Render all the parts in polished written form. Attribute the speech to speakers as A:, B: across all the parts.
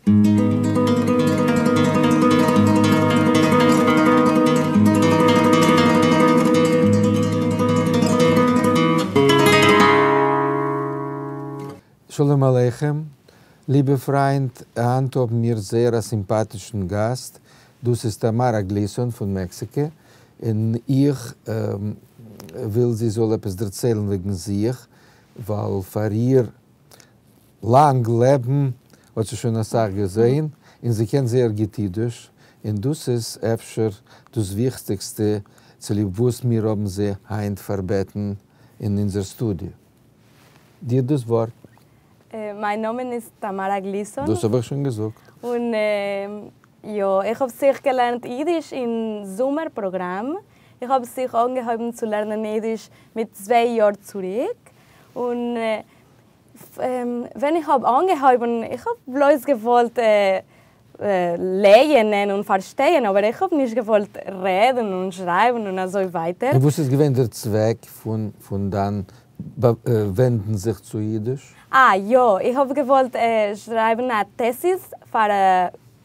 A: שלום עליכם, ליבע פֿרײַנד, הײַנט האָבן מיר זייער אַ סימפּאַטישן גאַסט, דאָס איז טאַמאַראַ גליסאָן פֿון מעקסיקע, און איך וויל זי זאָל עפּעס דערציילן וועגן זיך, ווײַל פֿאַר איר לאַנג לעבן האָט זי שוין אַ סך געזען, און זי קען זייער גוט ייִדיש, און דאָס איז אפֿשר דאָס וויכטיקסטע, צוליב וואָס מיר האָבן זי הײַנט פֿאַרבעטן אין אונדזער סטודיע. דיר דאס ווארט.
B: מיין נאמען איז טאמארא גליסאן.
A: דאס האב איך שוין געזאגט.
B: און יא, איך האב זיך געלערנט אידיש אין זומער פראגראם. איך האב זיך אנגעהויבן צו לערנען אידיש מיט צוויי יאר צוריק. און ווען איך האב אנגעהויבן, איך האב בלויז געוואלט לייענען און פארשטייען, אבער איך האב נישט געוואלט רעדן און שרייבן און אזוי ווייטער.
A: און וואס איז געווען דער צוועק פון דיין ווענדן זיך צו אידיש?
B: אה, יא, איך האב געוואלט שרייבן א טעזיס פאר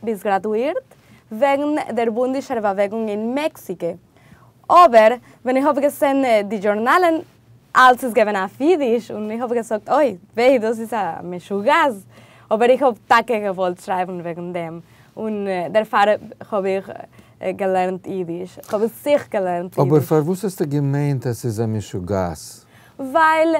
B: ביז גראדואירט וועגן דער בונדישער באוועגונג אין מעקסיקע, אבער ווען איך האב געזען די זשורנאלן אלץ איז געווען אויף אידיש און איך האב געזאגט אוי וויי דאס איז א משוגעת, אבער איך האב טאקע געוואלט שרייבן וועגן דעם און דערפאר האב איך געלערנט אידיש, כ'האב זיך געלערנט אידיש.
A: אבער פארוואס האסטו געמיינט אז ס'איז א משוגעת?
B: ווייל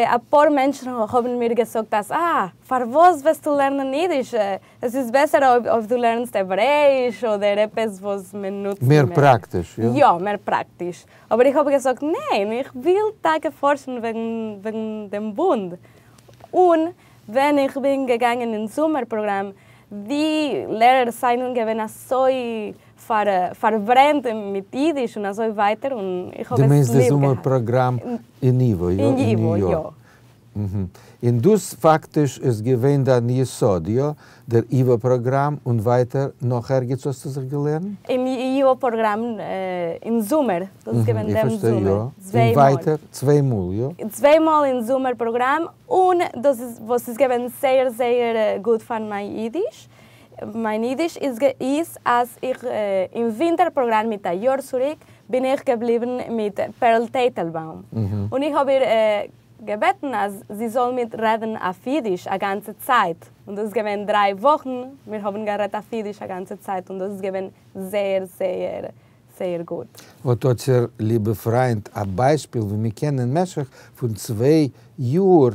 B: אפאר מענטשן האבן מיר געזאגט אז אה, פארוואס וועסטו לערנען אידיש, עס איז בעסער אויב דו לערנסט העברעאיש אדער עפעס וואס מען נוצט
A: מער. מער פראקטיש,
B: יא? יא, מער פראקטיש. אבער איך האב געזאגט ניין, איך וויל טאקע פארשן וועגן וועגן דעם בונד. און ווען איך בין געגאנגען אין זומער פראגראם, די לערער זענען געווען אזוי פארברענט מיט אידיש און אזוי ווייטער און איך האב
A: עס ליב געהאט. דו מיינסט די זומער פראגראם אין ייווא, יא?
B: אין ייווא, יא.
A: און דאס פאקטיש איז געווען דיין יסוד, יא? דער ייווא פראגראם און ווייטער נאך ערגעץ האסטו זיך געלערנט?
B: אין ייווא פראגראם אין זומער, דאס איז געווען דעם זומער,
A: צוויי מאל. און ווייטער צוויי מאל, יא?
B: צוויי מאל אין זומער פראגראם, און דאס איז וואס איז געווען זייער זייער גוט פאר מיין אידיש, מיין אידיש איז איז אז איך אין ווינטער פראגראם מיט א יאר צוריק בין איך געבליבן מיט פערל טייטלבאום, און איך האב איר געבעטן אז זי זאל מיט רעדן אויף אידיש א גאנצע צייט, און דאס איז געווען דריי וואכן, מיר האבן גערעדט אויף אידיש א גאנצע צייט און דאס איז געווען זייער זייער זייער גוט.
A: אט האט איר, ליבע פריינט, א ביישפיל ווי מען קען אין משך פון צוויי יאר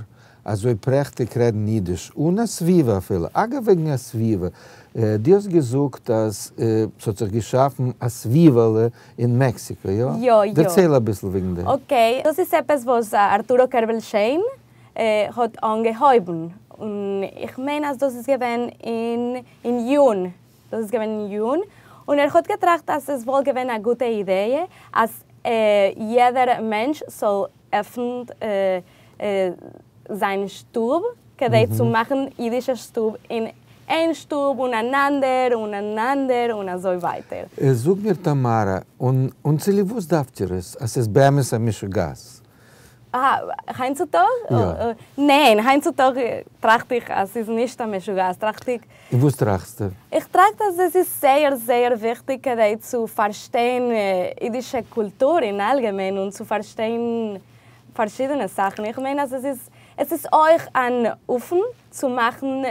A: אזוי פרעכטיג רעדן אידיש, אן א סביבה אפילו. אגב וועגן א סביבה, דו האסט געזאגט אז ס'האט זיך געשאפן א סביבה'לע אין מעקסיקא,
B: יא? יא, יא.
A: דערצייל אביסל וועגן דעם.
B: okay, דאס איז עפעס וואס ארטורו קערבל שיין האט אנגעהויבן, און איך מיין אז דאס איז געווען אין אין June, דאס איז געווען אין June, און ער האט געטראכט אז עס וואלט געווען א גוטע אידעע אז יעדער מענטש זאל עפנט זיין שטוב כדי צו מאכן אידישע שטוב אין איין שטוב און אן אנדער און אן אנדער און אזוי ווייטער.
A: זאג מיר טאמארא, און צוליב וואס דארפט איר עס אז ס'איז באמת א משוגעת?
B: אה, היינט צו טאג?
A: יא.
B: ניין, היינט צו טאג טראכט איך אז ס'איז נישט א משוגעת, טראכט איך.
A: און וואס טראכסטו?
B: איך טראכט אז עס איז זייער זייער וויכטיג כדי צו פארשטיין אידישע קולטור אין אלגעמיין און צו פארשטיין פארשידענע זאכן, איך מיין אז עס איז עס איז אויך אן אופן צו מאכן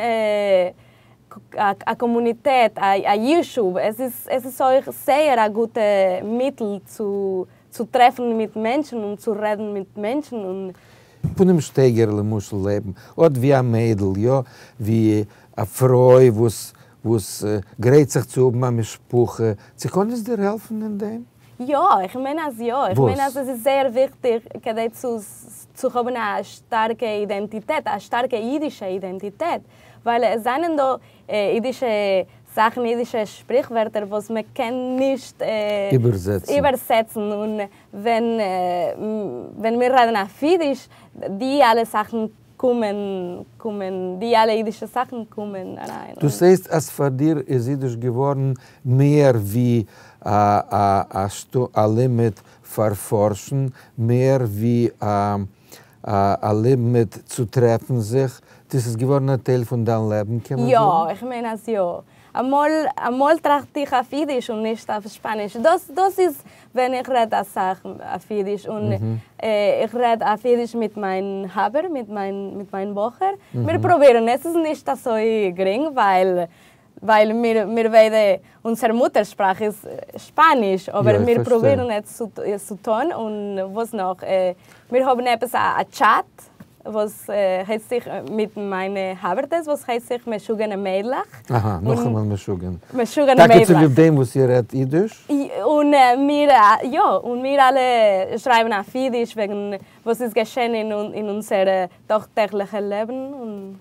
B: א קאמוניטעט, א ישוב, עס איז עס איז אויך זייער א גוטע מיטל צו צו טרעפן מיט מענטשן און צו רעדן מיט מענטשן און.
A: פונעם שטייגער למשל לעבן אט ווי א מיידל, יא, ווי א פרוי וואס וואס גרייט זיך צו האבן א משפחה, צו קען עס דיר העלפן אין דעם?
B: יא, איך מיין אז יא, איך מיין אז עס איז זייער וויכטיג כדי צו צו האבן א שטארקע אידענטיטעט, א שטארקע אידישע אידענטיטעט, ווייל עס זענען דא אידישע זאכן, אידישע שפריכווערטער וואס מען קען נישט איבערזעצן, און ווען ווען מיר רעדן אויף אידיש, די אלע זאכן קומען קומען, די אלע אידישע זאכן קומען אריין.
A: דאס הייסט אז פאר דיר איז אידיש געווארן מער ווי א לימוד פאר פארשן, מער ווי א. א לימוד צו טרעפן זיך, דאס איז געווארן א טייל פון דיין לעבן קען מען
B: יא,
A: זאגן?
B: איך מיין אז יא. אמאל אמאל טראכט איך אויף אידיש און נישט אויף שפאניש. דאס דאס איז ווען איך רעד אסאך אויף אידיש און איך רעד אויף אידיש מיט מיין חבר, מיט מיין מיט מיין בחור. מיר פרובירן, עס איז נישט אזוי גרינג ווייל ווייל מיר מיר ביידע אונזער מוטער שפראך איז שפאניש, אבער מיר פרובירן עס צו טון, און וואס נאך, מיר האבן עפעס א טשאט וואס הייסט זיך מיט מיינע חבר'טעס וואס הייסט זיך משוגענע מיידלעך.
A: אהא, נאכאמאל משוגענע.
B: משוגענע מיידלעך.
A: טאקע צוליב דעם וואס איר רעדט אידיש?
B: און מיר, יא, און מיר אלע שרייבן אויף אידיש וועגן וואס איז געשען אין אונזער טאג טעגליכע לעבן, און.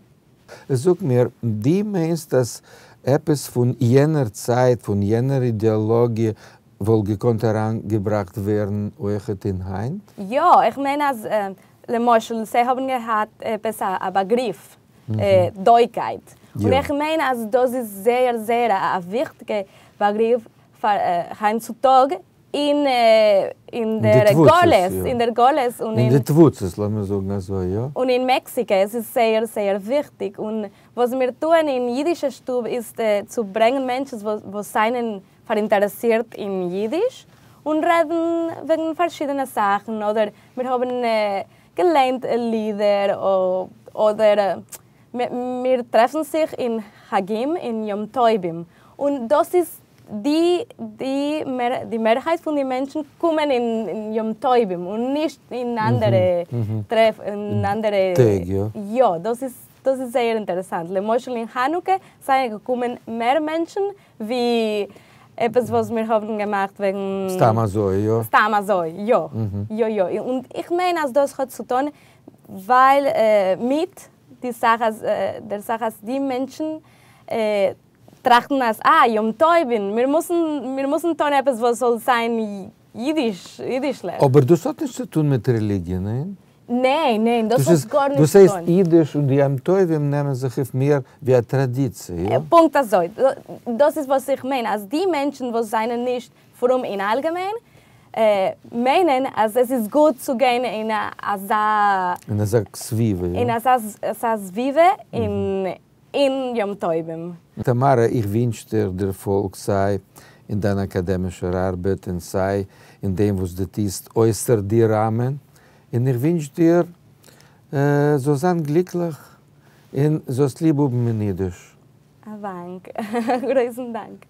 A: זאג מיר, דו מיינסט אז עפעס פון יענער צייט, פון יענער אידעאלאגיע וואלט געקאנט אריינגעבראכט ווערן אויכעט אין היינט?
B: יא, איך מיין אז למשל זיי האבן געהאט עפעס א באגריף דאיקייט, און איך מיין אז דאס איז זייער זייער א וויכטיגע באגריף פאר היינט צו טאג אין אין דער גלות, אין דער גלות
A: און אין די תפוצות, לאמיר זאגן אזוי, יא.
B: און אין מעקסיקע, עס איז זייער זייער וויכטיג, און וואס מיר טוען אין אידישע שטוב איז צו ברענגען מענטשן וואס זענען פאראינטערעסירט אין אידיש און רעדן וועגן פארשידענע זאכן, אדער מיר האבן געליינט לידער, אדער מיר טרעפן זיך אין חגים אין יום טובים, און דאס איז די די די מערהייט פון די מענטשן קומען אין יום טובים און נישט אין אנדערע טרעף אין אנדערע
A: טעג, יא.
B: יא, דאס איז דאס איז זייער אינטערעסאנט, למשל אין חנוכה זענען געקומען מער מענטשן ווי עפעס וואס מיר האבן געמאכט וועגן.
A: סתם אזוי, יא?
B: סתם אזוי, יא. יא יא, און איך מיין אז דאס האט צו טון ווייל מיט די זאך אז דער זאך אז די מענטשן טראכטן אז אה, יום טובים, מיר מוזן מיר מוזן טון עפעס וואס זאל זיין אידיש, אידישלעך.
A: אבער דאס האט נישט צו טון מיט רעליגיע, ניין?
B: ניין, ניין, דאס האט גארנישט
A: דאס
B: צו
A: הייסט
B: טון.
A: אידיש און די יום טובים נעמען זיך אויף מער ווי א טראדיציע, יא?
B: פונקט אזוי. דאס איז וואס איך מיין, אז די מענטשן וואס זענען נישט פרום אין אלגעמיין, מיינען אז עס איז גוט צו גיין אין אזא.
A: אין אזא סביבה, יא?
B: אין אזא סביבה אין אין יום טובים.
A: טאמארע, איך ווינטש דיר דערפאלג סיי אין דיין אקאדעמישער ארבעט און סיי אין דעם וואס דו טוסט אויסער די ראמען, און איך ווינטש דיר זאלסט זיין גליקליך און זאלסט ליב האבן אין אידיש.
B: א דאנק. א גרויסן דאנק.